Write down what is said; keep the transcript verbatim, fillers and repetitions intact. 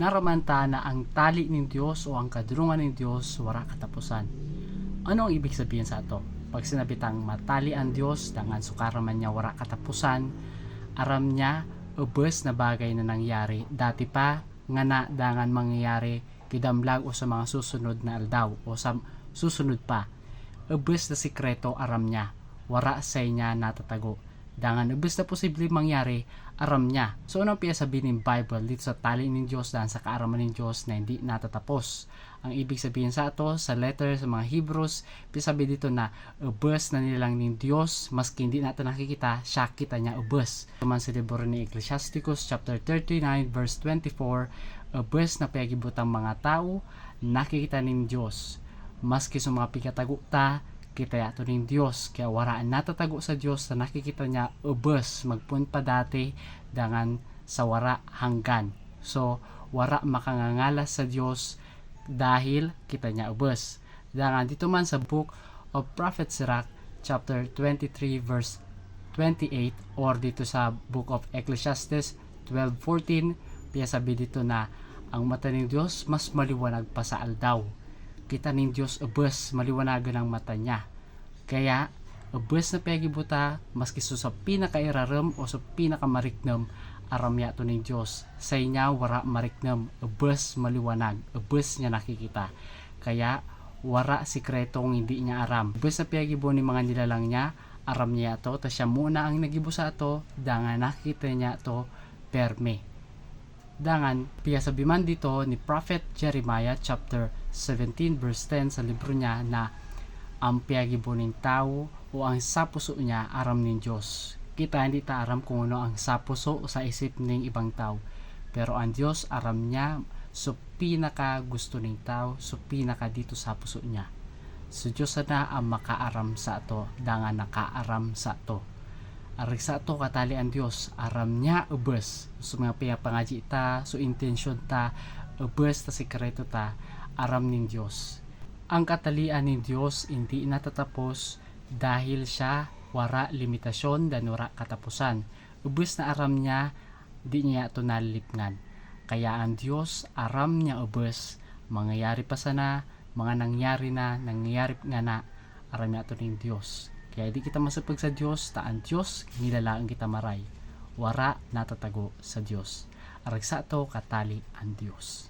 Naraman ta na ang tali ning Diyos o ang kadurungan ning Diyos wara katapusan. Ano ang ibig sabihin sa ato? Pag sinabi tang matali ang Diyos, dangan so karaman niya wara katapusan, aram niya, ubus na bagay na nangyari dati pa, ngana dangan mangyayari kidamlag o sa mga susunod na aldaw o sa susunod pa. Ubus na sikreto aram niya, wara sa inya natatago. Dangan ubus na posible mangyari, aram niya. So ano ang piyasabi ning Bible dito sa tali ning Diyos dan sa kaaraman ning Diyos na hindi natatapos? Ang ibig sabihin sa ato, sa letter sa mga Hebrews, piyasabi dito na ubus na nilalang ning Diyos, maski hindi nata nakikita, siya kita niya ubus. Naman sa libro ni Ecclesiasticus chapter thirty-nine verse twenty-four, ubus na piyagibutang mga tao, nakikita ning Diyos. Maski sa mga pigatago ta, kita ya to ning Diyos. Kaya wara natatago sa Diyos na nakikita niya ubus, magpun pa dati, dangan sa wara hanggan. So, wara makangangalas sa Diyos dahil kita niya ubus. Dangan dito man sa Book of Prophet Sirach, chapter twenty-three, verse twenty-eight, or dito sa Book of Ecclesiastes twelve fourteen, piyasabi dito na ang mata ning Diyos mas maliwanag pa sa aldaw. Kita ning Diyos ubus, maliwanagan ang mata niya. Kaya, ubus na piyagibuta, maski so sa pinakairaram o so pinakamariknam, aram ya to ning Diyos. Sa inya wara mariknam, ubus maliwanag, ubus niya nakikita. Kaya, wara sikretong hindi niya aram. Ubus na piyagibu ning mga nilalang niya, aram niya to, ta siya muna ang nagibu sa to, dangan nakikita niya to, perme. Dangan, piyasabi man dito ni Prophet Jeremiah chapter seventeen verse ten sa libro niya na ang piyagibu ning tao o ang sa puso niya aram ning Diyos. Kita hindi ta aram kung ano ang sa puso o sa isip ning ibang tao. Pero ang Diyos aram niya so pinakagusto ning tao, so pinaka dito sa puso niya. So Diyos sana ang makaaram sa ato, dangan nakaaram sa ato. Arigsa ato katali ang Diyos, aram niya ubus. So mga piyapangadyi ta, so intensyon ta, ubus ta sikreto ta, aram ning Diyos. Ang katalian ning Diyos hindi natatapos dahil siya wara limitasyon dan wara katapusan. Ubus na aram niya, di niya to nalilipngan. Kaya ang Diyos, aram niya ubus, mangyayari pa sana, mga nangyari na, nangyayari ngana, aram ya to ning Diyos. Kaya di kita masupag sa Diyos, ta ang Diyos, ngilalaang kita maray. Wara natatago sa Diyos. Arigsa to katali ang Diyos.